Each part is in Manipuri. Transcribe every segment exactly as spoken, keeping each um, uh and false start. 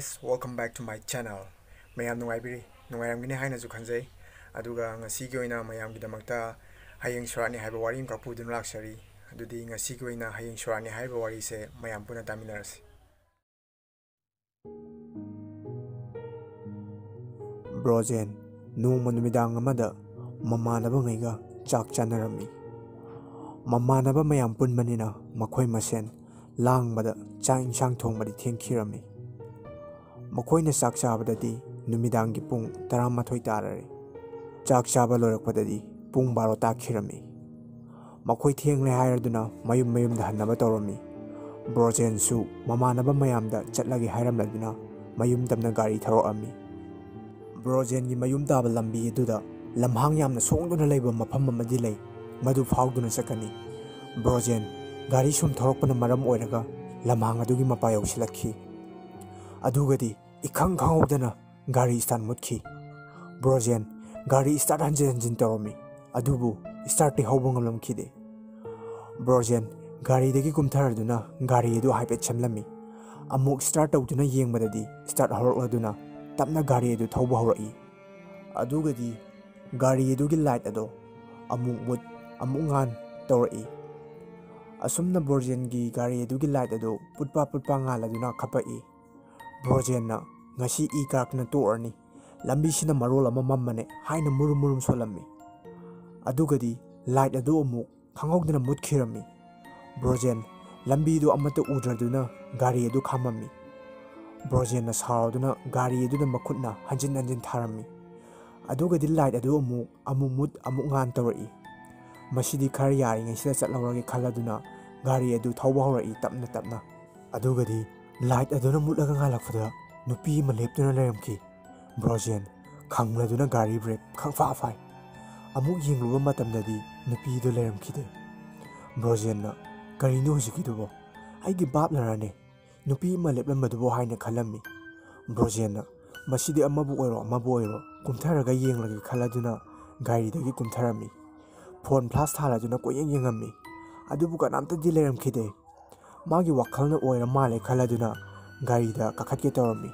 Welcome back to my channel. ꯃꯌꯥꯝ ꯅꯨꯡꯉꯥꯏꯕꯤꯔꯤ? ꯅꯨꯡꯉꯥꯏꯔꯝꯒꯅꯤ ꯍꯥꯏꯅꯁꯨ ꯈꯟꯖꯩ꯫ ꯑꯗꯨꯒ ꯉꯁꯤꯒꯤ ꯑꯣꯏꯅ ꯃꯌꯥꯝꯒꯤꯗꯃꯛꯇ ꯍꯌꯦꯡ ꯁꯣꯔꯥꯠꯅꯤ ꯍꯥꯏꯕ ꯋꯥꯔꯤ ꯑꯃꯈꯛ ꯄꯨꯗꯨꯅ ꯂꯥꯛꯆꯔꯤ꯫ ꯑꯗꯨꯗꯤ ꯉꯁꯤꯒꯤ ꯑꯣꯏꯅ ꯍꯌꯦꯡ ꯁꯣꯔꯥꯠꯅꯤ ꯍꯥꯏꯕ ꯋꯥꯔꯤꯁꯦ ꯃꯌꯥꯝ ꯄꯨꯟꯅ ꯇꯥꯃꯤꯟꯅꯔꯁꯤ꯫ ꯕ꯭ꯔꯣꯖꯦꯟ ꯅꯣꯡꯃ ꯅꯨꯃꯤꯗꯥꯡ ꯑꯃꯗ ꯃꯃꯥꯟꯅꯕꯉꯩꯒ ꯆꯥꯛ ꯆꯥꯅꯔꯝꯃꯤ꯫ ꯃꯃꯥꯟꯅꯕ ꯃꯌꯥꯝ ꯄꯨꯟꯕꯅꯤꯅ ꯃꯈꯣꯏ ꯃꯁꯦꯟ ꯂꯥꯡꯕꯗ ꯆꯥꯛ ꯏꯟꯁꯥꯡ ꯊꯣꯡꯕꯗꯤ ꯊꯦꯡꯈꯤꯔꯝꯃꯤ꯫ ꯃꯈꯣꯏꯅ ꯆꯥꯛ ꯆꯥꯕꯗꯗꯤ ꯅꯨꯃꯤꯗꯥꯡꯒꯤ ꯄꯨꯡ ꯇꯔꯥꯃꯥꯊꯣꯏ ꯇꯥꯔꯔꯦ꯫ ꯆꯥꯛ ꯆꯥꯕ ꯂꯣꯏꯔꯛꯄꯗꯗꯤ ꯄꯨꯡ ꯕꯥꯔꯣ ꯇꯥꯈꯤꯔꯝꯃꯤ꯫ ꯃꯈꯣꯏ ꯊꯦꯡꯂꯦ ꯍꯥꯏꯔꯗꯨꯅ ꯃꯌꯨꯝ ꯃꯌꯨꯝꯗ ꯍꯟꯅꯕ ꯇꯧꯔꯝꯃꯤ꯫ ꯕ꯭ꯔꯣꯖꯦꯟꯁꯨ ꯃꯃꯥꯟꯅꯕ ꯃꯌꯥꯝꯗ ꯆꯠꯂꯒꯦ ꯍꯥꯏꯔꯝꯂꯗꯨꯅ ꯃꯌꯨꯝ ꯇꯝꯅ ꯒꯥꯔꯤ ꯊꯧꯔꯛꯑꯝꯃꯤ꯫ ꯕ꯭ꯔꯣꯖꯦꯟꯒꯤ ꯃꯌꯨꯝ ꯇꯥꯕ ꯂꯝꯕꯤ ꯑꯗꯨꯗ ꯂꯝꯍꯥꯡ ꯌꯥꯝꯅ ꯁꯣꯡꯗꯨꯅ ꯂꯩꯕ ꯃꯐꯝ ꯑꯃꯗꯤ ꯂꯩ, ꯃꯗꯨ ꯐꯥꯎꯗꯨꯅ ꯆꯠꯀꯅꯤ꯫ ꯕ꯭ꯔꯣꯖꯦꯟ ꯒꯥꯔꯤ ꯁꯨꯝ ꯊꯧꯔꯛꯄꯅ ꯃꯔꯝ ꯑꯣꯏꯔꯒ ꯂꯝꯍꯥꯡ ꯑꯗꯨꯒꯤ ꯃꯄꯥ ꯌꯧꯁꯤꯜꯂꯛꯈꯤ꯫ ꯑꯗꯨꯒꯗꯤ ꯏꯈꯪ ꯈꯪꯍꯧꯗꯅ ꯒꯥꯔꯤ ꯁ꯭ꯇꯥꯔꯠ ꯃꯨꯠꯈꯤ꯫ ꯕ꯭ꯔꯣꯖꯦꯟ ꯒꯥꯔꯤ ꯁ꯭ꯇꯥꯔꯠ ꯍꯟꯖꯤꯟ ꯍꯟꯖꯤꯟ ꯇꯧꯔꯝꯃꯤ, ꯑꯗꯨꯕꯨ ꯁ꯭ꯇꯥꯔꯠꯇꯤ ꯍꯧꯕ ꯉꯝꯂꯝꯈꯤꯗꯦ꯫ ꯕ꯭ꯔꯣꯖꯦꯟ ꯒꯥꯔꯤꯗꯒꯤ ꯀꯨꯝꯊꯔꯗꯨꯅ ꯒꯥꯔꯤ ꯑꯗꯨ ꯍꯥꯏꯐꯦꯠ ꯁꯦꯝꯂꯝꯃꯤ꯫ ꯑꯃꯨꯛ ꯁ꯭ꯇꯥꯔꯠ ꯇꯧꯗꯨꯅ ꯌꯦꯡꯕꯗꯗꯤ ꯁ꯭ꯇꯥꯔꯠ ꯍꯧꯔꯛꯂꯗꯨꯅ ꯇꯞꯅ ꯒꯥꯔꯤ ꯑꯗꯨ ꯊꯧꯕ ꯍꯧꯔꯛꯏ꯫ ꯑꯗꯨꯒꯗꯤ ꯒꯥꯔꯤ ꯑꯗꯨꯒꯤ ꯂꯥꯏꯠ ꯑꯗꯣ ꯑꯃꯨꯛ ꯃꯨꯠ ꯑꯃꯨꯛ ꯉꯥꯟ ꯇꯧꯔꯛꯏ꯫ ꯑꯁꯨꯝꯅ ꯕ꯭ꯔꯣꯖꯦꯟꯒꯤ ꯒꯥꯔꯤ ꯑꯗꯨꯒꯤ ꯂꯥꯏꯠ ꯑꯗꯨ ꯄꯨꯠꯄ ꯄꯨꯠꯄ ꯉꯥꯜꯂꯗꯨꯅ ꯈꯞꯄꯛꯏ꯫ ꯕ꯭ꯔꯣꯖꯦꯟꯅ "ꯉꯁꯤ ꯏ ꯀꯥꯔꯛꯇꯅ ꯇꯣꯛꯑꯔꯅꯤ, ꯂꯝꯕꯤꯁꯤꯅ ꯃꯔꯣꯜ ꯑꯃ ꯃꯝꯕꯅꯦ" ꯍꯥꯏꯅ ꯃꯨꯔꯨꯝ ꯃꯨꯔꯨꯝ ꯁꯣꯜꯂꯝꯃꯤ꯫ ꯑꯗꯨꯒꯗꯤ ꯂꯥꯏꯠ ꯑꯗꯨ ꯑꯃꯨꯛ ꯈꯪꯍꯧꯗꯅ ꯃꯨꯠꯈꯤꯔꯝꯃꯤ꯫ ꯕ꯭ꯔꯣꯖꯦꯟ ꯂꯝꯕꯤꯗꯨ ꯑꯃꯠꯇ ꯎꯗ꯭ꯔꯗꯨꯅ ꯒꯥꯔꯤ ꯑꯗꯨ ꯈꯥꯝꯃꯝꯃꯤ꯫ ꯕ꯭ꯔꯣꯖꯦꯟꯅ ꯁꯥꯎꯔꯗꯨꯅ ꯒꯥꯔꯤ ꯑꯗꯨꯗ ꯃꯈꯨꯠꯅ ꯍꯟꯖꯤꯟ ꯍꯟꯖꯤꯟ ꯊꯥꯔꯝꯃꯤ꯫ ꯑꯗꯨꯒꯗꯤ ꯂꯥꯏꯠ ꯑꯗꯨ ꯑꯃꯨꯛ ꯑꯃꯨꯛ ꯃꯨꯠ ꯑꯃꯨꯛ ꯉꯥꯟ ꯇꯧꯔꯛꯏ꯫ "ꯃꯁꯤꯗꯤ ꯈꯔ ꯌꯥꯔꯤꯉꯩꯁꯤꯗ ꯆꯠꯍꯧꯔꯒꯦ" ꯈꯜꯂꯗꯨꯅ ꯒꯥꯔꯤ ꯑꯗꯨ ꯊꯧꯕ ꯍꯧꯔꯛꯏ ꯇꯞꯅ ꯇꯞꯅ꯫ ꯑꯗꯨꯒꯗꯤ ꯂꯥꯏꯠ ꯑꯗꯨꯅ ꯃꯨꯠꯂꯒ ꯉꯥꯜꯂꯛꯄꯗ ꯅꯨꯄꯤ ꯑꯃ ꯂꯦꯞꯇꯨꯅ ꯂꯩꯔꯝꯈꯤ꯫ ꯕ꯭ꯔꯣꯖꯦꯟ ꯈꯪꯂꯗꯨꯅ ꯒꯥꯔꯤ ꯕ꯭ꯔꯦꯛ ꯈꯪꯐꯥ ꯐꯥꯏ꯫ ꯑꯃꯨꯛ ꯌꯦꯡꯂꯨꯕ ꯃꯇꯝꯗꯗꯤ ꯅꯨꯄꯤꯗꯨ ꯂꯩꯔꯝꯈꯤꯗꯦ꯫ ꯕ꯭ꯔꯣꯖꯦꯟꯅ "ꯀꯔꯤꯅꯣ ꯍꯧꯖꯤꯛꯀꯤꯗꯨꯕꯣ? ꯑꯩꯒꯤ ꯚꯥꯞꯅꯔꯅꯦ ꯅꯨꯄꯤ ꯑꯃ ꯂꯦꯞꯂꯝꯕꯗꯨꯕꯨ?" ꯍꯥꯏꯅ ꯈꯜꯂꯝꯃꯤ꯫ ꯕ꯭ꯔꯣꯖꯦꯟꯅ "ꯃꯁꯤꯗꯤ ꯑꯃꯕꯨ ꯑꯣꯏꯔꯣ ꯑꯃꯕꯨ ꯑꯣꯏꯔꯣ ꯀꯨꯝꯊꯔꯒ ꯌꯦꯡꯂꯒꯦ" ꯈꯜꯂꯗꯨꯅ ꯒꯥꯔꯤꯗꯒꯤ ꯀꯨꯝꯊꯔꯝꯃꯤ꯫ Phone flash ꯊꯥꯜꯂꯗꯨꯅ ꯀꯣꯏꯌꯦꯡ ꯌꯦꯡꯉꯝꯃꯤ꯫ ꯑꯗꯨꯕꯨ ꯀꯅꯥꯝꯇꯗꯤ ꯂꯩꯔꯝꯈꯤꯗꯦ꯫ ꯃꯥꯒꯤ ꯋꯥꯈꯜꯅ ꯑꯣꯏꯔ ꯃꯥꯜꯂꯦ ꯈꯜꯂꯗꯨꯅ ꯒꯥꯔꯤꯗ ꯀꯥꯈꯠꯀꯦ ꯇꯧꯔꯝꯃꯤ꯫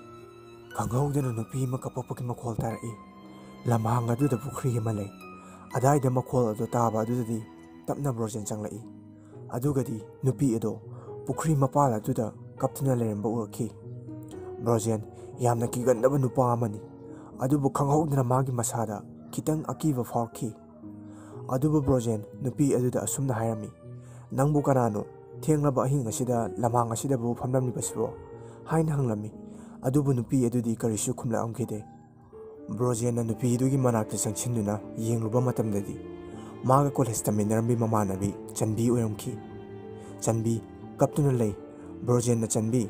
ꯈꯪꯍꯧꯗꯅ ꯅꯨꯄꯤ ꯑꯃ ꯀꯞꯄꯛꯄꯒꯤ ꯃꯈꯣꯜ ꯇꯥꯔꯛꯏ꯫ ꯂꯝꯍꯥꯡ ꯑꯗꯨꯗ ꯄꯨꯈ꯭ꯔꯤ ꯑꯃ ꯂꯩ꯫ ꯑꯗꯥꯏꯗ ꯃꯈꯣꯜ ꯑꯗꯨ ꯇꯥꯕ ꯑꯗꯨꯗꯗꯤ ꯇꯞꯅ ꯕ꯭ꯔꯣꯖꯦꯟ ꯆꯪꯂꯛꯏ꯫ ꯑꯗꯨꯒꯗꯤ ꯅꯨꯄꯤ ꯑꯗꯣ ꯄꯨꯈ꯭ꯔꯤ ꯃꯄꯥꯜ ꯑꯗꯨꯗ ꯀꯞꯇꯨꯅ ꯂꯩꯔꯝꯕ ꯎꯔꯛꯈꯤ꯫ ꯕ꯭ꯔꯣꯖꯦꯟ ꯌꯥꯝꯅ ꯀꯤꯒꯟꯗꯕ ꯅꯨꯄꯥ ꯑꯃꯅꯤ, ꯑꯗꯨꯕꯨ ꯈꯪꯍꯧꯗꯅ ꯃꯥꯒꯤ ꯃꯁꯥꯗ ꯈꯤꯇꯪ ꯑꯀꯤꯕ ꯐꯥꯎꯔꯛꯈꯤ꯫ ꯑꯗꯨꯕꯨ ꯕ꯭ꯔꯣꯖꯦꯟ ꯅꯨꯄꯤ ꯑꯗꯨꯗ ꯑꯁꯨꯝꯅ ꯍꯥꯏꯔꯝꯃꯤ, "ꯅꯪꯕꯨ ꯀꯅꯥꯅꯣ? ꯊꯦꯡꯂꯕ ꯑꯍꯤꯡ ꯑꯁꯤꯗ ꯂꯝꯍꯥꯡ ꯑꯁꯤꯗꯕꯨ ꯐꯝꯂꯝꯂꯤꯕꯁꯤꯕꯣ?" ꯍꯥꯏꯅ ꯍꯪꯂꯝꯃꯤ꯫ ꯑꯗꯨꯕꯨ ꯅꯨꯄꯤ ꯑꯗꯨꯗꯤ ꯀꯔꯤꯁꯨ ꯈꯨꯝꯂꯛꯂꯝꯈꯤꯗꯦ꯫ ꯕ꯭ꯔꯣꯖꯦꯟꯅ ꯅꯨꯄꯤꯗꯨꯒꯤ ꯃꯅꯥꯛꯇ ꯆꯪꯁꯤꯟꯗꯨꯅ ꯌꯦꯡꯂꯨꯕ ꯃꯇꯝꯗꯗꯤ ꯃꯥꯒ ꯀꯣꯂꯦꯖ ꯇꯝꯃꯤꯟꯅꯔꯝꯕꯤ ꯃꯃꯥꯟꯅꯕꯤ ꯆꯟꯕꯤ ꯑꯣꯏꯔꯝꯈꯤ꯫ ꯆꯟꯕꯤ ꯀꯞꯇꯨꯅ ꯂꯩ꯫ ꯕ꯭ꯔꯣꯖꯦꯟꯅ ꯆꯟꯕꯤ,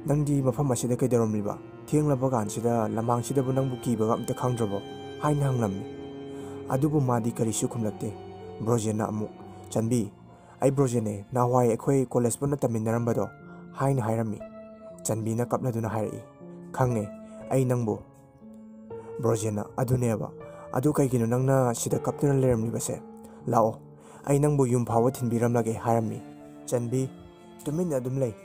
"ꯅꯪꯗꯤ ꯃꯐꯝ ꯑꯁꯤꯗ ꯀꯩꯗꯧꯔꯝꯂꯤꯕ? ꯊꯦꯡꯂꯕ ꯀꯥꯟꯁꯤꯗ ꯂꯝꯍꯥꯡꯁꯤꯗꯕꯨ ꯅꯪꯕꯨ ꯀꯤꯕꯒ ꯑꯝꯇ ꯈꯪꯗ꯭ꯔꯕꯣ?" ꯍꯥꯏꯅ ꯍꯪꯂꯝꯃꯤ꯫ ꯑꯗꯨꯕꯨ ꯃꯥꯗꯤ ꯀꯔꯤꯁꯨ ꯈꯨꯝꯂꯛꯇꯦ꯫ ꯕ꯭ꯔꯣꯖꯦꯟꯅ ꯑꯃꯨꯛ, "ꯆꯟꯕꯤ, ꯑꯩ ꯕ꯭ꯔꯣꯖꯦꯟꯅꯦ, ꯅꯍꯥꯟꯋꯥꯏ ꯑꯩꯈꯣꯏ ꯀꯣꯂꯦꯖ ꯄꯨꯟꯅ ꯇꯝꯃꯤꯟꯅꯔꯝꯕꯗꯣ," ꯍꯥꯏꯅ ꯍꯥꯏꯔꯝꯃꯤ꯫ ꯆꯟꯕꯤꯅ ꯀꯞꯂꯗꯨꯅ ꯍꯥꯏꯔꯛꯏ, "ꯈꯪꯉꯦ ꯑꯩ ꯅꯪꯕꯨ꯫" ꯕ꯭ꯔꯣꯖꯦꯟꯅ, "ꯑꯗꯨꯅꯦꯕ꯫ ꯑꯗꯨ ꯀꯩꯒꯤꯅꯣ ꯅꯪꯅ ꯁꯤꯗ ꯀꯞꯇꯨꯅ ꯂꯩꯔꯝꯂꯤꯕꯁꯦ? ꯂꯥꯛꯑꯣ, ꯑꯩ ꯅꯪꯕꯨ ꯌꯨꯝ ꯐꯥꯎꯕ ꯊꯤꯟꯕꯤꯔꯝꯂꯒꯦ," ꯍꯥꯏꯔꯝꯃꯤ꯫ ꯆꯟꯕꯤ ꯇꯨꯃꯤꯟꯅ ꯑꯗꯨꯝ ꯂꯩ꯫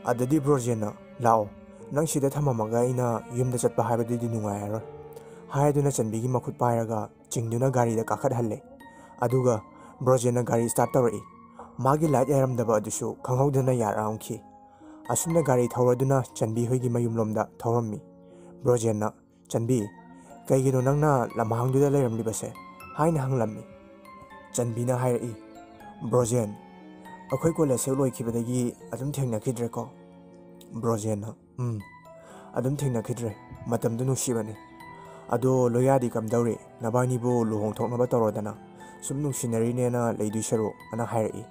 ꯑꯗꯨꯗꯤ ꯕ꯭ꯔꯣꯖꯦꯟꯅ, "ꯂꯥꯛꯑꯣ, ꯅꯪ ꯁꯤꯗ ꯊꯝꯃꯝꯃꯒ ꯑꯩꯅ ꯌꯨꯝꯗ ꯆꯠꯄ ꯍꯥꯏꯕꯗꯨꯗꯤ ꯅꯨꯡꯉꯥꯏꯔꯔꯣꯏ," ꯍꯥꯏꯗꯨꯅ ꯆꯟꯕꯤꯒꯤ ꯃꯈꯨꯠ ꯄꯥꯏꯔꯒ ꯆꯤꯡꯗꯨꯅ ꯒꯥꯔꯤꯗ ꯀꯥꯈꯠꯍꯜꯂꯦ꯫ ꯑꯗꯨꯒ ꯕ꯭ꯔꯣꯖꯦꯟꯅ ꯒꯥꯔꯤ ꯁ꯭ꯇꯥꯔꯠ ꯇꯧꯔꯛꯏ꯫ ꯃꯥꯒꯤ ꯂꯥꯏꯠ ꯌꯥꯔꯝꯗꯕ ꯑꯗꯨꯁꯨ ꯈꯪꯍꯧꯗꯅ ꯌꯥꯔꯛꯂꯝꯈꯤ꯫ ꯑꯁꯨꯝꯅ ꯒꯥꯔꯤ ꯊꯧꯔꯗꯨꯅ ꯆꯟꯕꯤ ꯍꯣꯏꯒꯤ ꯃꯌꯨꯝꯂꯣꯝꯗ ꯊꯧꯔꯝꯃꯤ꯫ ꯕ꯭ꯔꯣꯖꯦꯟꯅ, "ꯆꯟꯕꯤ, ꯀꯩꯒꯤꯅꯣ ꯅꯪꯅ ꯂꯝꯍꯥꯡꯗꯨꯗ ꯂꯩꯔꯝꯂꯤꯕꯁꯦ?" ꯍꯥꯏꯅ ꯍꯪꯂꯝꯃꯤ꯫ ꯆꯟꯕꯤꯅ ꯍꯥꯏꯔꯛꯏ, "ꯕ꯭ꯔꯣꯖꯦꯟ, ꯑꯩꯈꯣꯏ ꯀꯣꯂꯦꯖ ꯍꯦꯛ ꯂꯣꯏꯈꯤꯕꯗꯒꯤ ꯑꯗꯨꯝ ꯊꯦꯡꯅꯈꯤꯗ꯭ꯔꯦꯀꯣ?" ꯕ꯭ꯔꯣꯖꯦꯟꯅ, "ꯎꯝ, ꯑꯗꯨꯝ ꯊꯦꯡꯅꯈꯤꯗ꯭ꯔꯦ꯫ ꯃꯇꯝꯗꯨ ꯅꯨꯡꯁꯤꯕꯅꯤ꯫ ꯑꯗꯣ ꯂꯣꯌꯥꯗꯤ ꯀꯝꯗꯧꯔꯤ? ꯅꯕꯥꯅꯤꯕꯨ ꯂꯨꯍꯣꯡꯊꯣꯛꯅꯕ ꯇꯧꯔꯣꯗꯅ꯫ ꯁꯨꯝ ꯅꯨꯡꯁꯤꯅꯔꯤꯅꯦꯅ ꯂꯩꯗꯣꯏ ꯁꯔꯨꯛ," ꯑꯅ ꯍꯥꯏꯔꯛꯏ꯫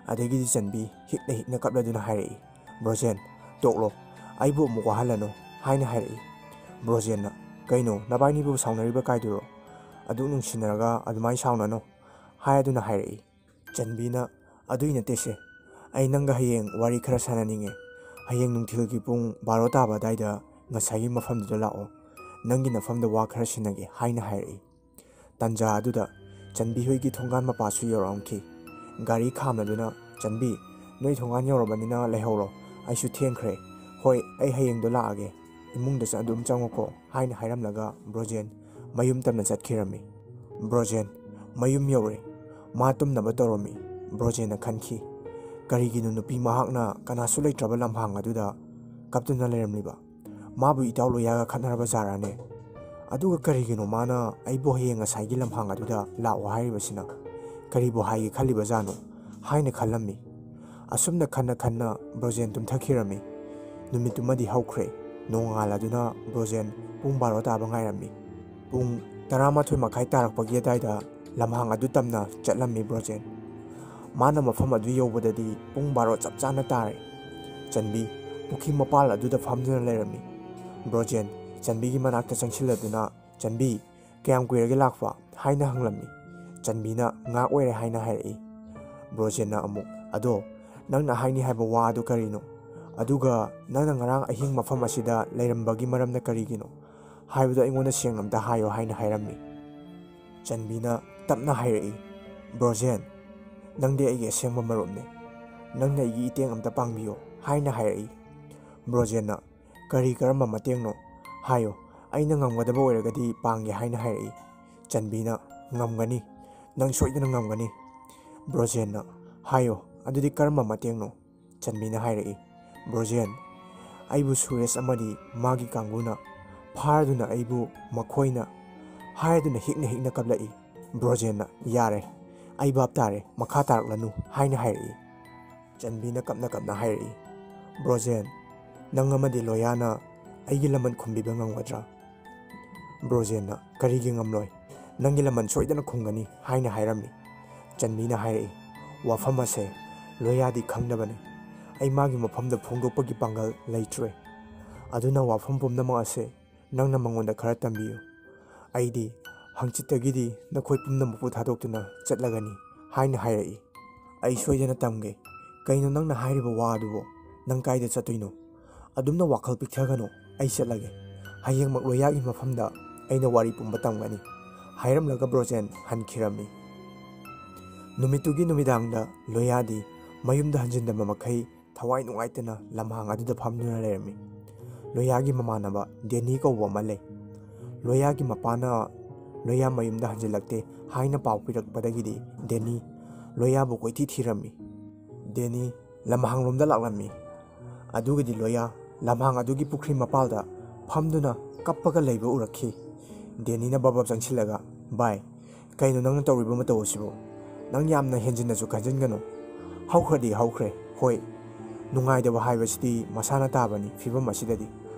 ꯑꯗꯒꯤꯗꯤ ꯆꯟꯕꯤ ꯍꯤꯛꯅ ꯍꯤꯛꯅ ꯀꯞꯂꯗꯨꯅ ꯍꯥꯏꯔꯛꯏ, "ꯕ꯭ꯔꯣꯖꯦꯟ, ꯇꯣꯛꯂꯣ, ꯑꯩꯕꯨ ꯑꯃꯨꯛ ꯋꯥꯍꯜꯂꯅꯨ," ꯍꯥꯏꯅ ꯍꯥꯏꯔꯛꯏ꯫ ꯕ꯭ꯔꯣꯖꯦꯟꯅ, "ꯀꯩꯅꯣ, ꯅꯕꯥꯅꯤꯕꯨ ꯁꯥꯎꯅꯔꯤꯕ ꯀꯥꯏꯗꯨꯔꯣ? ꯑꯗꯨꯛ ꯅꯨꯡꯁꯤꯅꯔꯒ ꯑꯗꯨꯃꯥꯏꯅ ꯁꯥꯎꯅꯅꯨ," ꯍꯥꯏꯗꯨꯅ ꯍꯥꯏꯔꯛꯏ꯫ ꯆꯟꯕꯤꯅ, "ꯑꯗꯨꯏ ꯅꯠꯇꯦꯁꯦ, ꯑꯩ ꯅꯪꯒ ꯍꯌꯦꯡ ꯋꯥꯔꯤ ꯈꯔ ꯁꯥꯟꯅꯅꯤꯡꯉꯦ꯫ ꯍꯌꯦꯡ ꯅꯨꯡꯊꯤꯜꯒꯤ ꯄꯨꯡ ꯕꯥꯔꯣ ꯇꯥꯕ ꯑꯗꯥꯏꯗ ꯉꯁꯥꯏꯒꯤ ꯃꯐꯝꯗꯨꯗ ꯂꯥꯛꯑꯣ꯫ ꯅꯪꯒꯤ ꯅꯐꯝꯗ ꯋꯥ ꯈꯔ ꯁꯤꯟꯅꯒꯦ," ꯍꯥꯏꯅ ꯍꯥꯏꯔꯛꯏ꯫ ꯇꯥꯟꯖꯥ ꯑꯗꯨꯗ ꯆꯟꯕꯤ ꯍꯣꯏꯒꯤ ꯊꯣꯡꯒꯥꯟ ꯃꯄꯥꯁꯨ ꯌꯧꯔꯛꯂꯝꯈꯤ꯫ ꯒꯥꯔꯤ ꯈꯥꯝꯂꯗꯨꯅ, "ꯆꯟꯕꯤ, ꯅꯣꯏ ꯊꯣꯡꯒꯥꯟ ꯌꯧꯔꯕꯅꯤꯅ ꯂꯩꯍꯧꯔꯣ, ꯑꯩꯁꯨ ꯊꯦꯡꯈ꯭ꯔꯦ, "ꯍꯣꯏ, ꯑꯩ ꯍꯌꯦꯡꯗꯣ ꯂꯥꯛꯑꯒꯦ, ꯏꯃꯨꯡꯗ ꯆ-, ꯑꯗꯨꯝ ꯆꯪꯉꯨꯀꯣ" ꯍꯥꯏꯅ ꯍꯥꯏꯔꯝꯂꯒ ꯕ꯭ꯔꯣꯖꯦꯟ ꯃꯌꯨꯝ ꯇꯝꯅ ꯆꯠꯈꯤꯔꯝꯃꯤ꯫ ꯕ꯭ꯔꯣꯖꯦꯟ ꯃꯌꯨꯝ ꯌꯧꯔꯦ꯫ ꯃꯥ ꯇꯨꯝꯅꯕ ꯇꯧꯔꯝꯃꯤ꯫ ꯕ꯭ꯔꯣꯖꯦꯟꯅ ꯈꯟꯈꯤ, "ꯀꯔꯤꯒꯤꯅꯣ ꯅꯨꯄꯤ ꯃꯍꯥꯛꯅ ꯀꯅꯥꯁꯨ ꯂꯩꯇ꯭ꯔꯕ ꯂꯝꯍꯥꯡ ꯑꯗꯨꯗ ꯀꯞꯇꯨꯅ ꯂꯩꯔꯝꯂꯤꯕ? ꯃꯥꯕꯨ ꯏꯇꯥꯎ ꯂꯣꯌꯥꯒ ꯈꯠꯅꯔꯕ ꯖꯥꯔꯥꯅꯦ? ꯑꯗꯨꯒ ꯀꯔꯤꯒꯤꯅꯣ ꯃꯥꯅ ꯑꯩꯕꯨ ꯍꯌꯦꯡ ꯉꯁꯥꯏꯒꯤ ꯂꯝꯍꯥꯡ ꯑꯗꯨꯗ ꯂꯥꯛꯑꯣ ꯍꯥꯏꯔꯤꯕꯁꯤꯅ? ꯀꯔꯤꯕꯨ ꯍꯥꯏꯒꯦ ꯈꯜꯂꯤꯕꯖꯥꯠꯅꯣ?" ꯍꯥꯏꯅ ꯈꯜꯂꯝꯃꯤ꯫ ꯑꯁꯨꯝꯅ ꯈꯟꯅ ꯈꯟꯅ ꯕ꯭ꯔꯣꯖꯦꯟ ꯇꯨꯝꯊꯈꯤꯔꯝꯃꯤ꯫ ꯅꯨꯃꯤꯠꯇꯨꯃꯗꯤ ꯍꯧꯈ꯭ꯔꯦ꯫ ꯅꯣꯡꯉꯥꯜꯂꯗꯨꯅ ꯕ꯭ꯔꯣꯖꯦꯟ ꯄꯨꯡ ꯕꯥꯔꯣ ꯇꯥꯕ ꯉꯥꯏꯔꯝꯃꯤ꯫ ꯄꯨꯡ ꯇꯔꯥꯃꯥꯊꯣꯏ ꯃꯈꯥꯏ ꯇꯥꯔꯛꯄꯒꯤ ꯑꯗꯨꯋꯥꯏꯗ ꯂꯝꯍꯥꯡ ꯑꯗꯨ ꯇꯝꯅ ꯆꯠꯂꯝꯃꯤ ꯕ꯭ꯔꯣꯖꯦꯟ꯫ ꯃꯥꯅ ꯃꯐꯝ ꯑꯗꯨ ꯌꯧꯕꯗꯗꯤ ꯄꯨꯡ ꯕꯥꯔꯣ ꯆꯞ ꯆꯥꯅ ꯇꯥꯔꯦ꯫ ꯆꯟꯕꯤ ꯄꯨꯈ꯭ꯔꯤ ꯃꯄꯥꯜ ꯑꯗꯨꯗ ꯐꯝꯗꯨꯅ ꯂꯩꯔꯝꯃꯤ꯫ ꯕ꯭ꯔꯣꯖꯦꯟ ꯆꯟꯕꯤꯒꯤ ꯃꯅꯥꯛꯇ ꯆꯪꯁꯤꯜꯂꯗꯨꯅ, "ꯆꯟꯕꯤ, ꯀꯌꯥꯝ ꯀꯨꯏꯔꯒꯦ ꯂꯥꯛꯄ?" ꯍꯥꯏꯅ ꯍꯪꯂꯝꯃꯤ꯫ ꯆꯟꯕꯤꯅ, "ꯉꯥꯏꯍꯥꯛ ꯑꯣꯏꯔꯦ" ꯍꯥꯏꯅ ꯍꯥꯏꯔꯛꯏ꯫ ꯕ꯭ꯔꯣꯖꯦꯟꯅ ꯑꯃꯨꯛ, "ꯑꯗꯣ ꯅꯪꯅ ꯍꯥꯏꯅꯤ ꯍꯥꯏꯕ ꯋꯥ ꯑꯗꯨ ꯀꯔꯤꯅꯣ? ꯑꯗꯨꯒ ꯅꯪꯅ ꯉꯔꯥꯡ ꯑꯍꯤꯡ ꯃꯐꯝ ꯑꯁꯤꯗ ꯂꯩꯔꯝꯕꯒꯤ ꯃꯔꯝꯅ ꯀꯔꯤꯒꯤꯅꯣ ꯍꯥꯏꯕꯗꯣ ꯑꯩꯉꯣꯟꯗ ꯁꯦꯡꯅ ꯑꯝꯇ ꯍꯥꯏꯌꯣ" ꯍꯥꯏꯅ ꯍꯥꯏꯔꯝꯃꯤ꯫ ꯆꯟꯕꯤꯅ ꯇꯞꯅ ꯍꯥꯏꯔꯛꯏ, "ꯕ꯭ꯔꯣꯖꯦꯟ, ꯅꯪꯗꯤ ꯑꯩꯒꯤ ꯑꯁꯦꯡꯕ ꯃꯔꯨꯞꯅꯤ꯫ ꯅꯪꯅ ꯑꯩꯒꯤ ꯏꯇꯦꯡ ꯑꯝꯇ ꯄꯥꯡꯕꯤꯌꯣ" ꯍꯥꯏꯅ ꯍꯥꯏꯔꯛꯏ꯫ ꯕ꯭ꯔꯣꯖꯦꯟꯅ, "ꯀꯔꯤ ꯀꯔꯝꯕ ꯃꯇꯦꯡꯅꯣ? ꯍꯥꯏꯌꯣ, ꯑꯩꯅ ꯉꯝꯒꯗꯕ ꯑꯣꯏꯔꯒꯗꯤ ꯄꯥꯡꯒꯦ" ꯍꯥꯏꯅ ꯍꯥꯏꯔꯛꯏ꯫ ꯆꯟꯕꯤꯅ, "ꯉꯝꯒꯅꯤ, ꯅꯪ ꯁꯣꯏꯗꯅ ꯉꯝꯒꯅꯤ"꯫ ꯕ꯭ꯔꯣꯖꯦꯟꯅ, "ꯍꯥꯏꯌꯣ, ꯑꯗꯨꯗꯤ ꯀꯔꯝꯕ ꯃꯇꯦꯡꯅꯣ?" ꯆꯟꯕꯤꯅ ꯍꯥꯏꯔꯛꯏ, "ꯕ꯭ꯔꯣꯖꯦꯟ, ꯑꯩꯕꯨ ꯁꯨꯔꯦꯁ ꯑꯃꯗꯤ ꯃꯥꯒꯤ ꯀꯥꯡꯕꯨꯅ ꯐꯥꯔꯗꯨꯅ ꯑꯩꯕꯨ ꯃꯈꯣꯏꯅ" ꯍꯥꯏꯔꯗꯨꯅ ꯍꯤꯛꯅ ꯍꯤꯛꯅ ꯀꯞꯂꯛꯏ꯫ ꯕ꯭ꯔꯣꯖꯦꯟꯅ, "ꯌꯥꯔꯦ, ꯑꯩ ꯚꯥꯞ ꯇꯥꯔꯦ, ꯃꯈꯥ ꯇꯥꯔꯛꯂꯅꯨ" ꯍꯥꯏꯅ ꯍꯥꯏꯔꯛꯏ꯫ ꯆꯟꯕꯤꯅ ꯀꯞꯅ ꯀꯞꯅ ꯍꯥꯏꯔꯛꯏ, "ꯕ꯭ꯔꯣꯖꯦꯟ, ꯅꯪ ꯑꯃꯗꯤ ꯂꯣꯌꯥꯅ ꯑꯩꯒꯤ ꯂꯃꯟ ꯈꯨꯝꯕꯤꯕ ꯉꯝꯒꯗ꯭ꯔꯥ?" ꯕ꯭ꯔꯣꯖꯦꯟꯅ, "ꯀꯔꯤꯒꯤ ꯉꯝꯂꯣꯏ? ꯅꯪꯒꯤ ꯂꯃꯟ ꯁꯣꯏꯗꯅ ꯈꯨꯝꯒꯅꯤ" ꯍꯥꯏꯅ ꯍꯥꯏꯔꯝꯃꯤ꯫ ꯆꯟꯕꯤꯅ ꯍꯥꯏꯔꯛꯏ, "ꯋꯥꯐꯝ ꯑꯁꯦ ꯂꯣꯌꯥꯗꯤ ꯈꯪꯗꯕꯅꯤ꯫ ꯑꯩ ꯃꯥꯒꯤ ꯃꯐꯝꯗ ꯐꯣꯡꯗꯣꯛꯄꯒꯤ ꯄꯥꯡꯒꯜ ꯂꯩꯇ꯭ꯔꯦ꯫ ꯑꯗꯨꯅ ꯋꯥꯐꯝ ꯄꯨꯝꯅꯃꯛ ꯑꯁꯦ ꯅꯪꯅ ꯃꯉꯣꯟꯗ ꯈꯔ ꯇꯝꯕꯤꯌꯨ꯫ ꯑꯩꯗꯤ ꯍꯪꯆꯤꯠꯇꯒꯤꯗꯤ ꯅꯈꯣꯏ ꯄꯨꯝꯅꯃꯛꯄꯨ ꯊꯥꯗꯣꯛꯇꯨꯅ ꯆꯠꯂꯒꯅꯤ" ꯍꯥꯏꯅ ꯍꯥꯏꯔꯛꯏ꯫ "ꯑꯩ ꯁꯣꯏꯗꯅ ꯇꯝꯒꯦ꯫ ꯀꯩꯅꯣ ꯅꯪꯅ ꯍꯥꯏꯔꯤꯕ ꯋꯥ ꯑꯗꯨꯕꯣ? ꯅꯪ ꯀꯥꯏꯗ ꯆꯠꯇꯣꯏꯅꯣ? ꯑꯗꯨꯝꯅ ꯋꯥꯈꯜ ꯄꯤꯛꯊꯒꯅꯨ, ꯑꯩ ꯆꯠꯂꯒꯦ꯫ ꯍꯌꯦꯡꯃꯛ ꯂꯣꯌꯥꯒꯤ ꯃꯐꯝꯗ ꯑꯩꯅ ꯋꯥꯔꯤ ꯄꯨꯝꯕ ꯇꯝꯒꯅꯤ" ꯍꯥꯏꯔꯝꯂꯒ ꯕ꯭ꯔꯣꯖꯦꯟ ꯍꯟꯈꯤꯔꯝꯃꯤ꯫ ꯅꯨꯃꯤꯠꯇꯨꯒꯤ ꯅꯨꯃꯤꯗꯥꯡꯗ ꯂꯣꯌꯥꯗꯤ ꯃꯌꯨꯝꯗ ꯍꯟꯖꯤꯟꯗꯕ ꯃꯈꯩ ꯊꯋꯥꯏ ꯅꯨꯡꯉꯥꯏꯇꯅ ꯂꯝꯍꯥꯡ ꯑꯗꯨꯗ ꯐꯝꯗꯨꯅ ꯂꯩꯔꯝꯃꯤ꯫ ꯂꯣꯌꯥꯒꯤ ꯃꯃꯥꯟꯅꯕ ꯗꯦꯅꯤ ꯀꯧꯕ ꯑꯃ ꯂꯩ꯫ ꯂꯣꯌꯥꯒꯤ ꯃꯄꯥꯅ ꯂꯣꯌꯥ ꯃꯌꯨꯝꯗ ꯍꯟꯖꯤꯜꯂꯛꯇꯦ ꯍꯥꯏꯅ ꯄꯥꯎ ꯄꯤꯔꯛꯄꯗꯒꯤꯗꯤ ꯗꯦꯅꯤ ꯂꯣꯌꯥꯕꯨ ꯀꯣꯏꯊꯤ ꯊꯤꯔꯝꯃꯤ꯫ ꯗꯦꯅꯤ ꯂꯝꯍꯥꯡꯂꯣꯝꯗ ꯂꯥꯛꯂꯝꯃꯤ꯫ ꯑꯗꯨꯒꯗꯤ ꯂꯣꯌꯥ ꯂꯝꯍꯥꯡ ꯑꯗꯨꯒꯤ ꯄꯨꯈ꯭ꯔꯤ ꯃꯄꯥꯜꯗ ꯐꯝꯗꯨꯅ ꯀꯞꯄꯒ ꯂꯩꯕ ꯎꯔꯛꯈꯤ꯫ ꯗꯦꯅꯤꯅ ꯕꯕꯞ ꯆꯪꯁꯤꯜꯂꯒ, "ꯚꯥꯏ, ꯀꯩꯅꯣ ꯅꯪꯅ ꯇꯧꯔꯤꯕ ꯃꯇꯧ ꯑꯁꯤꯕꯨ? ꯅꯪ ꯌꯥꯝꯅ ꯍꯦꯟꯖꯤꯟꯅꯁꯨ ꯈꯟꯖꯤꯟꯒꯅꯨ꯫ ꯍꯧꯈ꯭ꯔꯗꯤ ꯍꯧꯈ꯭ꯔꯦ꯫ ꯍꯣꯏ, ꯅꯨꯡꯉꯥꯏꯇꯕ ꯍꯥꯏꯕꯁꯤꯗꯤ ꯃꯁꯥꯅ ꯇꯥꯕꯅꯤ ꯐꯤꯕꯝ ꯑꯁꯤꯗꯗꯤ꯫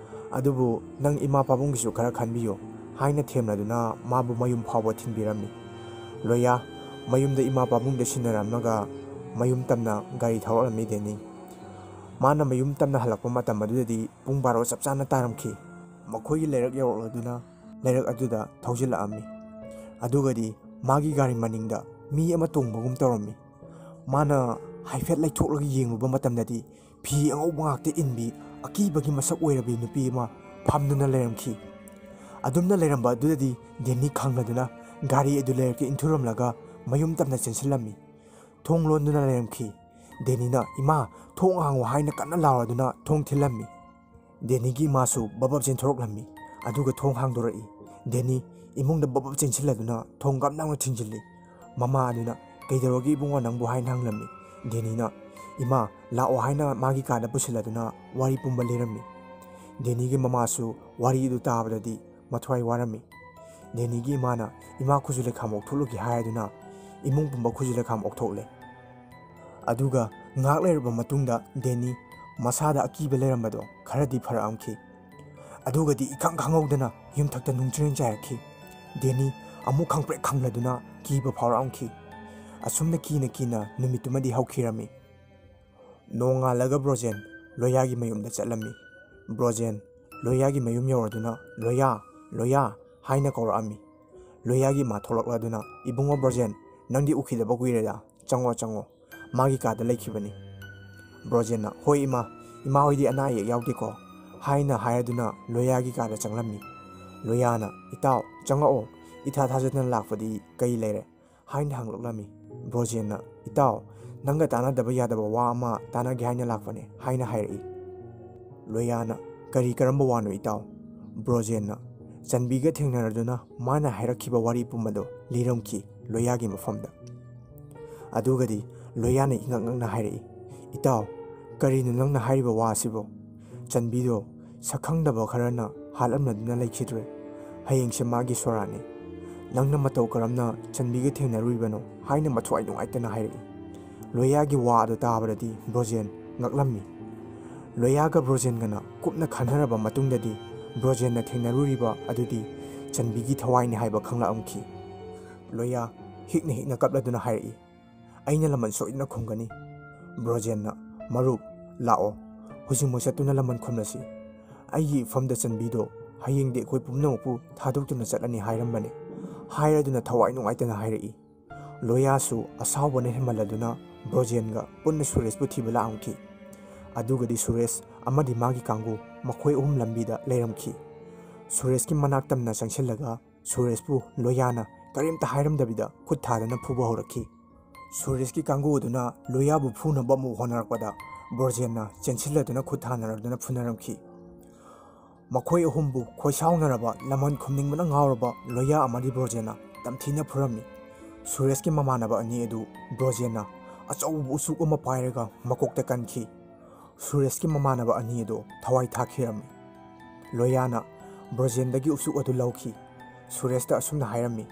ꯑꯗꯨꯕꯨ ꯅꯪ ꯏꯃꯥ ꯄꯥꯕꯨꯡꯒꯤꯁꯨ ꯈꯔ ꯈꯟꯕꯤꯌꯨ" ꯍꯥꯏꯅ ꯊꯦꯝꯂꯗꯨꯅ ꯃꯥꯕꯨ ꯃꯌꯨꯝ ꯐꯥꯎꯕ ꯊꯤꯟꯕꯤꯔꯝꯃꯤ꯫ ꯂꯣꯌꯥ ꯃꯌꯨꯝꯗ ꯏꯃꯥ ꯄꯥꯕꯨꯡꯗ ꯁꯤꯟꯅꯔꯝꯂꯒ ꯃꯌꯨꯝ ꯇꯝꯅ ꯒꯥꯔꯤ ꯊꯧꯔꯛꯂꯝꯃꯤ ꯗꯦꯅꯤ꯫ ꯃꯥꯅ ꯃꯌꯨꯝ ꯇꯝꯅ ꯍꯜꯂꯛꯄ ꯃꯇꯝ ꯑꯗꯨꯗꯗꯤ ꯄꯨꯡ ꯕꯥꯔꯣ ꯆꯞ ꯆꯥꯅ ꯇꯥꯔꯝꯈꯤ꯫ ꯃꯈꯣꯏꯒꯤ ꯂꯩꯔꯛ ꯌꯧꯔꯛꯂꯗꯨꯅ ꯂꯩꯔꯛ ꯑꯗꯨꯗ ꯊꯧꯖꯤꯜꯂꯛꯑꯝꯃꯤ꯫ ꯑꯗꯨꯒꯗꯤ ꯃꯥꯒꯤ ꯒꯥꯔꯤ ꯃꯅꯤꯡꯗ ꯃꯤ ꯑꯃ ꯇꯣꯡꯕꯒꯨꯝ ꯇꯧꯔꯝꯃꯤ꯫ ꯃꯥꯅ ꯍꯥꯏꯐꯦꯠ ꯂꯩꯊꯣꯛꯂꯒ ꯌꯦꯡꯂꯨꯕ ꯃꯇꯝꯗꯗꯤ ꯐꯤ ꯑꯉꯧꯕ ꯉꯥꯛꯇ ꯏꯟꯕꯤ, ꯑꯀꯤꯕꯒꯤ ꯃꯁꯛ ꯑꯣꯏꯔꯕꯤ ꯅꯨꯄꯤ ꯑꯃ ꯐꯝꯗꯨꯅ ꯂꯩꯔꯝꯈꯤ꯫ ꯑꯗꯨꯝꯅ ꯂꯩꯔꯝꯕ ꯑꯗꯨꯗꯗꯤ ꯗꯦꯅꯤ ꯈꯪꯂꯗꯨꯅ ꯒꯥꯔꯤ ꯑꯗꯨ ꯂꯩꯔꯛꯇ ꯏꯟꯊꯨꯔꯝꯂꯒ ꯃꯌꯨꯝ ꯇꯝꯅ ꯆꯦꯟꯁꯤꯜꯂꯝꯃꯤ꯫ ꯊꯣꯡ ꯂꯣꯟꯗꯨꯅ ꯂꯩꯔꯝꯈꯤ꯫ ꯗꯦꯅꯤꯅ, "ꯏꯃꯥ, ꯊꯣꯡ ꯍꯥꯡꯉꯨ" ꯍꯥꯏꯅ ꯀꯟꯅ ꯂꯥꯎꯔꯗꯨꯅ ꯊꯣꯡ ꯊꯤꯜꯂꯝꯃꯤ꯫ ꯗꯦꯅꯤꯒꯤ ꯏꯃꯥꯁꯨ ꯕꯕꯞ ꯆꯦꯟꯊꯣꯔꯛꯂꯝꯃꯤ꯫ ꯑꯗꯨꯒ ꯊꯣꯡ ꯍꯥꯡꯗꯣꯔꯛꯏ꯫ ꯗꯦꯅꯤ ꯏꯃꯨꯡꯗ ꯕꯕꯞ ꯆꯦꯟꯁꯤꯜꯂꯗꯨꯅ ꯊꯣꯡ ꯒꯝ ꯂꯥꯎꯅ ꯊꯤꯡꯖꯤꯜꯂꯤ꯫ ꯃꯃꯥ ꯑꯗꯨꯅ, "ꯀꯩꯗꯧꯔꯒꯦ ꯏꯕꯨꯡꯉꯣ ꯅꯪꯕꯨ?" ꯍꯥꯏꯅ ꯍꯪꯂꯝꯃꯤ꯫ ꯗꯦꯅꯤꯅ, "ꯏꯃꯥ, ꯂꯥꯛꯑꯣ" ꯍꯥꯏꯅ ꯃꯥꯒꯤ ꯀꯥꯗ ꯄꯨꯁꯤꯜꯂꯗꯨꯅ ꯋꯥꯔꯤ ꯄꯨꯝꯕ ꯂꯤꯔꯝꯃꯤ꯫ ꯗꯦꯅꯤꯒꯤ ꯃꯃꯥꯁꯨ ꯋꯥꯔꯤ ꯑꯗꯨ ꯇꯥꯕꯗꯗꯤ ꯃꯊ꯭ꯋꯥꯏ ꯋꯥꯔꯝꯃꯤ꯫ ꯗꯦꯅꯤꯒꯤ ꯏꯃꯥꯅ, "ꯏꯃꯥ ꯈꯨꯖꯨ ꯂꯩꯈꯥꯝ ꯑꯣꯛꯊꯣꯛꯂꯨꯒꯦ" ꯍꯥꯏꯗꯨꯅ ꯏꯃꯨꯡ ꯄꯨꯝꯕ ꯈꯨꯖꯨ ꯂꯩꯈꯥꯝ ꯑꯣꯛꯊꯣꯛꯂꯦ꯫ ꯑꯗꯨꯒ ꯉꯥꯏꯍꯥꯛ ꯂꯩꯔꯕ ꯃꯇꯨꯡꯗ ꯗꯦꯅꯤ ꯃꯁꯥꯗ ꯑꯀꯤꯕ ꯂꯩꯔꯝꯕꯗꯣ ꯈꯔꯗꯤ ꯐꯔꯛꯑꯝꯈꯤ꯫ ꯑꯗꯨꯒꯗꯤ ꯏꯈꯪ ꯈꯪꯍꯧꯗꯅ ꯌꯨꯝꯊꯛꯇ ꯅꯨꯡꯖ꯭ꯔꯦꯡ ꯆꯥꯏꯔꯛꯈꯤ꯫ ꯗꯦꯅꯤ ꯑꯃꯨꯛ ꯈꯪꯄ꯭ꯔꯦꯛ ꯈꯪꯂꯗꯨꯅ ꯀꯤꯕ ꯐꯥꯎꯔꯛꯑꯝꯈꯤ꯫ ꯑꯁꯨꯝꯅ ꯀꯤꯅ ꯀꯤꯅ ꯅꯨꯃꯤꯠꯇꯨꯃꯗꯤ ꯍꯧꯈꯤꯔꯝꯃꯤ꯫ ꯅꯣꯡꯉꯥꯜꯂꯒ ꯕ꯭ꯔꯣꯖꯦꯟ ꯂꯣꯌꯥꯒꯤ ꯃꯌꯨꯝꯗ ꯆꯠꯂꯝꯃꯤ꯫ ꯕ꯭ꯔꯣꯖꯦꯟ ꯂꯣꯌꯥꯒꯤ ꯃꯌꯨꯝ ꯌꯧꯔꯗꯨꯅ, "ꯂꯣꯌꯥ, ꯂꯣꯌꯥ" ꯍꯥꯏꯅ ꯀꯧꯔꯛꯑꯝꯃꯤ꯫ ꯂꯣꯌꯥꯒꯤ ꯏꯃꯥ ꯊꯣꯛꯂꯛꯂꯗꯨꯅ, "ꯏꯕꯨꯡꯉꯣ ꯕ꯭ꯔꯣꯖꯦꯟ, ꯅꯪꯗꯤ ꯎꯈꯤꯗꯕ ꯀꯨꯏꯔꯦꯗ, ꯆꯪꯉꯣ, ꯆꯪꯉꯣ, ꯃꯥꯒꯤ ꯀꯥꯗ ꯂꯩꯈꯤꯕꯅꯤ"꯫ ꯕ꯭ꯔꯣꯖꯦꯟꯅ, "ꯍꯣꯏ ꯏꯃꯥ, ꯏꯃꯥ ꯍꯣꯏꯗꯤ ꯑꯅꯥ ꯑꯌꯦꯛ ꯌꯥꯎꯗꯦꯀꯣ?" ꯍꯥꯏꯅ ꯍꯥꯏꯔꯗꯨꯅ ꯂꯣꯌꯥꯒꯤ ꯀꯥꯗ ꯆꯪꯂꯝꯃꯤ꯫ ꯂꯣꯌꯥꯅ, "ꯏꯇꯥꯎ, ꯆꯪꯉꯛꯑꯣ, ꯏꯊꯥ ꯊꯥꯖꯗꯅ ꯂꯥꯛꯄꯗꯤ ꯀꯩ ꯂꯩꯔꯦ?" ꯍꯥꯏꯅ ꯍꯪꯂꯛꯂꯝꯃꯤ꯫ ꯕ꯭ꯔꯣꯖꯦꯟꯅ, "ꯏꯇꯥꯎ, "ꯅꯪꯒ ꯇꯥꯟꯅꯗꯕ ꯌꯥꯗꯕ ꯋꯥ ꯑꯃ ꯇꯥꯟꯅꯒꯦ ꯍꯥꯏꯅ ꯂꯥꯛꯄꯅꯦ" ꯍꯥꯏꯅ ꯍꯥꯏꯔꯛꯏ꯫ ꯂꯣꯌꯥꯅ, "ꯀꯔꯤ ꯀꯔꯝꯕ ꯋꯥꯅꯣ ꯏꯇꯥꯎ?" ꯕ꯭ꯔꯣꯖꯦꯟꯅ ꯆꯟꯕꯤꯒ ꯊꯦꯡꯅꯔꯗꯨꯅ ꯃꯥꯅ ꯍꯥꯏꯔꯛꯈꯤꯕ ꯋꯥꯔꯤ ꯄꯨꯝꯕꯗꯣ ꯂꯤꯔꯝꯈꯤ ꯂꯣꯌꯥꯒꯤ ꯃꯐꯝꯗ꯫ ꯑꯗꯨꯒꯗꯤ ꯂꯣꯌꯥꯅ ꯏꯉꯛ ꯉꯛꯅ ꯍꯥꯏꯔꯛꯏ, "ꯏꯇꯥꯎ, ꯀꯔꯤꯅꯣ ꯅꯪꯅ ꯍꯥꯏꯔꯤꯕ ꯋꯥ ꯑꯁꯤꯕꯣ? ꯆꯟꯕꯤꯗꯣ ꯁꯛꯈꯪꯗꯕ ꯈꯔꯅ ꯍꯥꯠꯂꯝꯂꯗꯨꯅ ꯂꯩꯈꯤꯗ꯭ꯔꯦ꯫ ꯍꯌꯦꯡꯁꯦ ꯃꯥꯒꯤ ꯁꯣꯔꯥꯠꯅꯤ꯫ ꯅꯪꯅ ꯃꯇꯧ ꯀꯔꯝꯅ ꯆꯟꯕꯤꯒ ꯊꯦꯡꯅꯔꯨꯔꯤꯕꯅꯣ?" ꯍꯥꯏꯅ ꯃꯊ꯭ꯋꯥꯏ ꯅꯨꯡꯉꯥꯏꯇꯅ ꯍꯥꯏꯔꯛꯏ꯫ ꯂꯣꯌꯥꯒꯤ ꯋꯥ ꯑꯗꯨ ꯇꯥꯕꯗꯗꯤ ꯕ꯭ꯔꯣꯖꯦꯟ ꯉꯛꯂꯝꯃꯤ꯫ ꯂꯣꯌꯥꯒ ꯕ꯭ꯔꯣꯖꯦꯟꯒꯅ ꯀꯨꯞꯅ ꯈꯟꯅꯔꯕ ꯃꯇꯨꯡꯗꯗꯤ ꯕ꯭ꯔꯣꯖꯦꯟꯅ ꯊꯦꯡꯅꯔꯨꯔꯤꯕ ꯑꯗꯨꯗꯤ ꯆꯟꯕꯤꯒꯤ ꯊꯋꯥꯏꯅꯤ ꯍꯥꯏꯕ ꯈꯪꯂꯛꯂꯝꯈꯤ꯫ ꯂꯣꯌꯥ ꯍꯤꯛꯅ ꯍꯤꯛꯅ ꯀꯞꯂꯗꯨꯅ ꯍꯥꯏꯔꯛꯏ, "ꯑꯩꯅ ꯂꯃꯟ ꯁꯣꯏꯗꯅ ꯈꯨꯝꯒꯅꯤ꯫" ꯕ꯭ꯔꯣꯖꯦꯟꯅ, "ꯃꯔꯨꯞ, ꯂꯥꯛꯑꯣ, ꯍꯧꯖꯤꯛꯃꯛ ꯆꯠꯇꯨꯅ ꯂꯃꯟ ꯈꯨꯝꯂꯁꯤ꯫ ꯑꯩꯒꯤ ꯏꯐꯝꯗ ꯆꯟꯕꯤꯗꯣ ꯍꯌꯦꯡꯗꯤ ꯑꯩꯈꯣꯏ ꯄꯨꯝꯅꯃꯛꯄꯨ ꯊꯥꯗꯣꯛꯇꯨꯅ ꯆꯠꯂꯅꯤ ꯍꯥꯏꯔꯝꯕꯅꯤ" ꯍꯥꯏꯔꯗꯨꯅ ꯊꯋꯥꯏ ꯅꯨꯡꯉꯥꯏꯇꯅ ꯍꯥꯏꯔꯛꯏ꯫ ꯂꯣꯌꯥꯁꯨ ꯑꯁꯥꯎꯕꯅ ꯍꯦꯟꯃꯜꯂꯗꯨꯅ ꯕ꯭ꯔꯣꯖꯦꯟꯒ ꯄꯨꯟꯅ ꯁꯨꯔꯦꯁꯄꯨ ꯊꯤꯕ ꯂꯥꯛꯂꯝꯈꯤ꯫ ꯑꯗꯨꯒꯗꯤ ꯁꯨꯔꯦꯁ ꯑꯃꯗꯤ ꯃꯥꯒꯤ ꯀꯥꯡꯕꯨ ꯃꯈꯣꯏ ꯑꯍꯨꯝ ꯂꯝꯕꯤꯗ ꯂꯩꯔꯝꯈꯤ꯫ ꯁꯨꯔꯦꯁꯀꯤ ꯃꯅꯥꯛ ꯇꯝꯅ ꯆꯪꯁꯤꯜꯂꯒ ꯁꯨꯔꯦꯁꯄꯨ ꯂꯣꯌꯥꯅ ꯀꯔꯤꯝꯇ ꯍꯥꯏꯔꯝꯗꯕꯤꯗ ꯈꯨꯠ ꯊꯥꯗꯨꯅ ꯐꯨꯕ ꯍꯧꯔꯛꯈꯤ꯫ ꯁꯨꯔꯦꯁꯀꯤ ꯀꯥꯡꯕꯨ ꯑꯗꯨꯅ ꯂꯣꯌꯥꯕꯨ ꯐꯨꯅꯕ ꯑꯃꯨꯛ ꯍꯣꯠꯅꯔꯛꯄꯗ ꯕ꯭ꯔꯣꯖꯦꯟꯅ ꯆꯦꯟꯁꯤꯜꯂꯗꯨꯅ ꯈꯨꯠ ꯊꯥꯅꯔꯗꯨꯅ ꯐꯨꯅꯔꯝꯈꯤ꯫ ꯃꯈꯣꯏ ꯑꯍꯨꯝꯕꯨ ꯈꯣꯏꯁꯥꯎꯅꯔꯕ, ꯂꯃꯟ ꯈꯨꯝꯅꯤꯡꯕꯅ ꯉꯥꯎꯔꯕ ꯂꯣꯌꯥ ꯑꯃꯗꯤ ꯕ꯭ꯔꯣꯖꯦꯟꯅ ꯇꯝꯊꯤꯅ ꯐꯨꯔꯝꯃꯤ꯫ ꯁꯨꯔꯦꯁꯀꯤ ꯃꯃꯥꯟꯅꯕ ꯑꯅꯤ ꯑꯗꯨ ꯕ꯭ꯔꯣꯖꯦꯟꯅ ꯑꯆꯧꯕ ꯎꯆꯨꯛ ꯑꯃ ꯄꯥꯏꯔꯒ ꯃꯀꯣꯛꯇ ꯀꯟꯈꯤ꯫ ꯁꯨꯔꯦꯁꯀꯤ ꯃꯃꯥꯟꯅꯕ ꯑꯅꯤ ꯑꯗꯨ ꯊꯋꯥꯏ ꯊꯥꯈꯤꯔꯝꯃꯤ꯫ ꯂꯣꯌꯥꯅ ꯕ꯭ꯔꯣꯖꯦꯟꯗꯒꯤ ꯎꯆꯨꯛ ꯑꯗꯨ ꯂꯧꯈꯤ꯫ ꯁꯨꯔꯦꯁꯇ ꯑꯁꯨꯝꯅ ꯍꯥꯏꯔꯝꯃꯤ,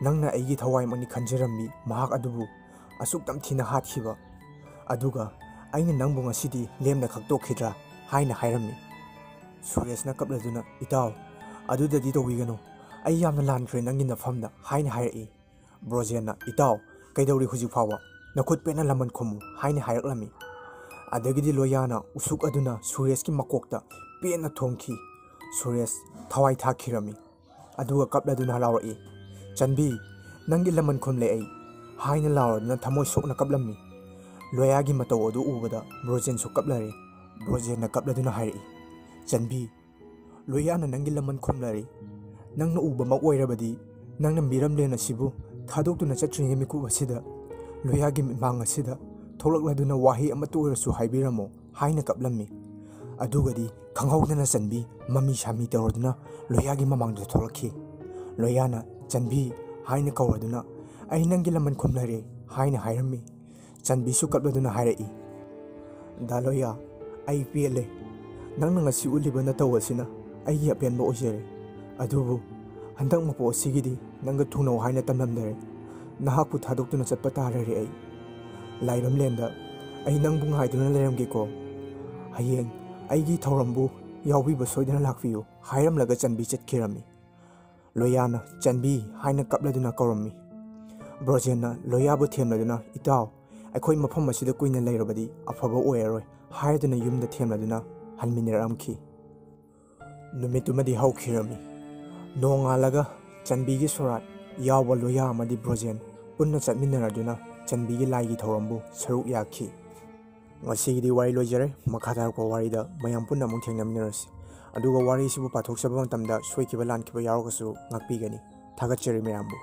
"ꯅꯪꯅ ꯑꯩꯒꯤ ꯊꯋꯥꯏꯃꯛꯅꯤ ꯈꯟꯖꯔꯝꯃꯤ ꯃꯍꯥꯛ ꯑꯗꯨꯕꯨ ꯑꯁꯨꯛ ꯇꯝꯊꯤꯅ ꯍꯥꯠꯈꯤꯕ꯫ ꯑꯗꯨꯒ ꯑꯩꯅ ꯅꯪꯕꯨ ꯉꯁꯤꯗꯤ ꯂꯦꯝꯅ ꯈꯛꯇꯣꯛꯈꯤꯗ꯭ꯔꯥ?" ꯍꯥꯏꯅ ꯍꯥꯏꯔꯝꯃꯤ꯫ ꯁꯨꯔꯦꯁꯅ ꯀꯞꯂꯗꯨꯅ, "ꯏꯇꯥꯎ, ꯑꯗꯨꯗꯗꯤ ꯇꯧꯕꯤꯒꯅꯨ꯫ ꯑꯩ ꯌꯥꯝꯅ ꯂꯥꯟꯈ꯭ꯔꯦ ꯅꯪꯒꯤ ꯅꯐꯝꯗ" ꯍꯥꯏꯅ ꯍꯥꯏꯔꯛꯏ꯫ ꯕ꯭ꯔꯣꯖꯦꯟꯅ, "ꯏꯇꯥꯎ, ꯀꯩꯗꯧꯔꯤ ꯍꯧꯖꯤꯛ ꯐꯥꯎꯕ? ꯅꯈꯨꯠ ꯄꯦꯟꯅ ꯂꯃꯟ ꯈꯨꯝꯃꯨ" ꯍꯥꯏꯅ ꯍꯥꯏꯔꯛꯂꯝꯃꯤ꯫ ꯑꯗꯒꯤꯗꯤ ꯂꯣꯌꯥꯅ ꯎꯁꯨꯛ ꯑꯗꯨꯅ ꯁꯨꯔꯦꯁꯀꯤ ꯃꯀꯣꯛꯇ ꯄꯦꯟꯅ ꯊꯣꯝꯈꯤ꯫ ꯁꯨꯔꯦꯁ ꯊꯋꯥꯏ ꯊꯥꯛꯈꯤꯔꯝꯃꯤ꯫ ꯑꯗꯨꯒ ꯀꯞꯂꯗꯨꯅ ꯂꯥꯎꯔꯛꯏ, "ꯆꯟꯕꯤ, ꯅꯪꯒꯤ ꯂꯃꯟ ꯈꯨꯝꯂꯦ ꯑꯩ" ꯍꯥꯏꯅ ꯂꯥꯎꯔꯗꯨꯅ ꯊꯃꯣꯏ ꯁꯣꯛꯅ ꯀꯞꯂꯝꯃꯤ꯫ ꯂꯣꯌꯥꯒꯤ ꯃꯇꯧ ꯑꯗꯨ ꯎꯕꯗ ꯕ꯭ꯔꯣꯖꯦꯟꯁꯨ ꯀꯞꯂꯔꯦ꯫ ꯕ꯭ꯔꯣꯖꯦꯟꯅ ꯀꯞꯂꯗꯨꯅ ꯍꯥꯏꯔꯛꯏ, "ꯆꯟꯕꯤ, ꯂꯣꯌꯥꯅ ꯅꯪꯒꯤ ꯂꯃꯟ ꯈꯨꯝꯂꯔꯦ꯫ ꯅꯪꯅ ꯎꯕꯃꯛ ꯑꯣꯏꯔꯕꯗꯤ ꯅꯪꯅ ꯃꯤꯔꯝꯂꯦꯟ ꯑꯁꯤꯕꯨ ꯊꯥꯗꯣꯛꯇꯨꯅ ꯆꯠꯇ꯭ꯔꯤꯉꯩ ꯃꯤꯀꯨꯞ ꯑꯁꯤꯗ ꯂꯣꯌꯥꯒꯤ ꯃꯤꯠꯃꯥꯡ ꯑꯁꯤꯗ ꯊꯣꯛꯂꯛꯂꯗꯨꯅ ꯋꯥꯍꯩ ꯑꯃꯠꯇ ꯑꯣꯏꯔꯁꯨ ꯍꯥꯏꯕꯤꯔꯝꯃꯣ" ꯍꯥꯏꯅ ꯀꯞꯂꯝꯃꯤ꯫ ꯑꯗꯨꯒꯗꯤ ꯈꯪꯍꯧꯗꯅ ꯆꯟꯕꯤ ꯃꯃꯤ ꯁꯥꯃꯤ ꯇꯧꯔꯗꯨꯅ ꯂꯣꯌꯥꯒꯤ ꯃꯃꯥꯡꯗ ꯊꯣꯛꯂꯛꯈꯤ꯫ ꯂꯣꯌꯥꯅ "ꯆꯟꯕꯤ" ꯍꯥꯏꯅ ꯀꯧꯔꯗꯨꯅ "ꯑꯩ ꯅꯪꯒꯤ ꯂꯃꯟ ꯈꯨꯝꯂꯔꯦ" ꯍꯥꯏꯅ ꯍꯥꯏꯔꯝꯃꯤ꯫ ꯆꯟꯕꯤꯁꯨ ꯀꯞꯂꯗꯨꯅ ꯍꯥꯏꯔꯛꯏ, "ꯗꯥ ꯂꯣꯌꯥ, ꯑꯩ ꯄꯦꯜꯂꯦ꯫ ꯅꯪꯅ ꯉꯁꯤ ꯎꯠꯂꯤꯕ ꯅꯇꯧ ꯑꯁꯤꯅ ꯑꯩꯒꯤ ꯑꯄꯦꯟꯕ ꯑꯣꯏꯖꯔꯦ꯫ ꯑꯗꯨꯕꯨ ꯍꯟꯗꯛ ꯃꯄꯣꯛ ꯑꯁꯤꯒꯤꯗꯤ ꯅꯪꯒ ꯊꯨꯡꯅꯧ ꯍꯥꯏꯅ ꯇꯝꯂꯝꯗꯔꯦ꯫ ꯅꯍꯥꯛꯄꯨ ꯊꯥꯗꯣꯛꯇꯨꯅ ꯆꯠꯄ ꯇꯥꯔꯔꯦ ꯑꯩ꯫ ꯂꯥꯏꯔꯝꯂꯦꯟꯗ ꯑꯩ ꯅꯪꯕꯨ ꯉꯥꯏꯗꯨꯅ ꯂꯩꯔꯝꯒꯦꯀꯣ꯫ ꯍꯌꯦꯡ ꯑꯩꯒꯤ ꯊꯧꯔꯝꯕꯨ ꯌꯥꯎꯕꯤꯕ ꯁꯣꯏꯗꯅ ꯂꯥꯛꯄꯤꯌꯨ" ꯍꯥꯏꯔꯝꯂꯒ ꯆꯟꯕꯤ ꯆꯠꯈꯤꯔꯝꯃꯤ꯫ ꯂꯣꯌꯥꯅ "ꯆꯟꯕꯤ" ꯍꯥꯏꯅ ꯀꯞꯂꯗꯨꯅ ꯀꯧꯔꯝꯃꯤ꯫ ꯕ꯭ꯔꯣꯖꯦꯟꯅ ꯂꯣꯌꯥꯕꯨ ꯊꯦꯝꯂꯗꯨꯅ, "ꯏꯇꯥꯎ, ꯑꯩꯈꯣꯏ ꯃꯐꯝ ꯑꯁꯤꯗ ꯀꯨꯏꯅ ꯂꯩꯔꯕꯗꯤ ꯑꯐꯕ ꯑꯣꯏꯔꯔꯣꯏ" ꯍꯥꯏꯗꯨꯅ ꯌꯨꯝꯗ ꯊꯦꯝꯂꯗꯨꯅ ꯍꯟꯃꯤꯟꯅꯔꯛꯂꯝꯈꯤ꯫ ꯅꯨꯃꯤꯠꯇꯨꯃꯗꯤ ꯍꯧꯈꯤꯔꯝꯃꯤ꯫ ꯅꯣꯡꯉꯥꯜꯂꯒ ꯆꯟꯕꯤꯒꯤ ꯁꯣꯔꯥꯠ ꯌꯥꯎꯕ ꯂꯣꯌꯥ ꯑꯃꯗꯤ ꯕ꯭ꯔꯣꯖꯦꯟ ꯄꯨꯟꯅ ꯆꯠꯃꯤꯟꯅꯔꯗꯨꯅ ꯆꯟꯕꯤꯒꯤ ꯂꯥꯏꯒꯤ ꯊꯧꯔꯝꯕꯨ ꯁꯔꯨꯛ ꯌꯥꯈꯤ꯫ ꯉꯁꯤꯒꯤꯗꯤ ꯋꯥꯔꯤ ꯂꯣꯏꯖꯔꯦ꯫ ꯃꯈꯥ ꯇꯥꯔꯛꯄ ꯋꯥꯔꯤꯗ ꯃꯌꯥꯝ ꯄꯨꯟꯅ ꯑꯃꯨꯛ ꯊꯦꯡꯅꯃꯤꯟꯅꯔꯁꯤ꯫ ꯑꯗꯨꯒ ꯋꯥꯔꯤꯁꯤꯕꯨ ꯄꯥꯊꯣꯛꯆꯕ ꯃꯇꯝꯗ ꯁꯣꯏꯈꯤꯕ ꯂꯥꯟꯈꯤꯕ ꯌꯥꯎꯔꯒꯁꯨ ꯉꯥꯛꯄꯤꯒꯅꯤ꯫ ꯊꯥꯒꯠꯆꯔꯤ ꯃꯌꯥꯝꯕꯨ꯫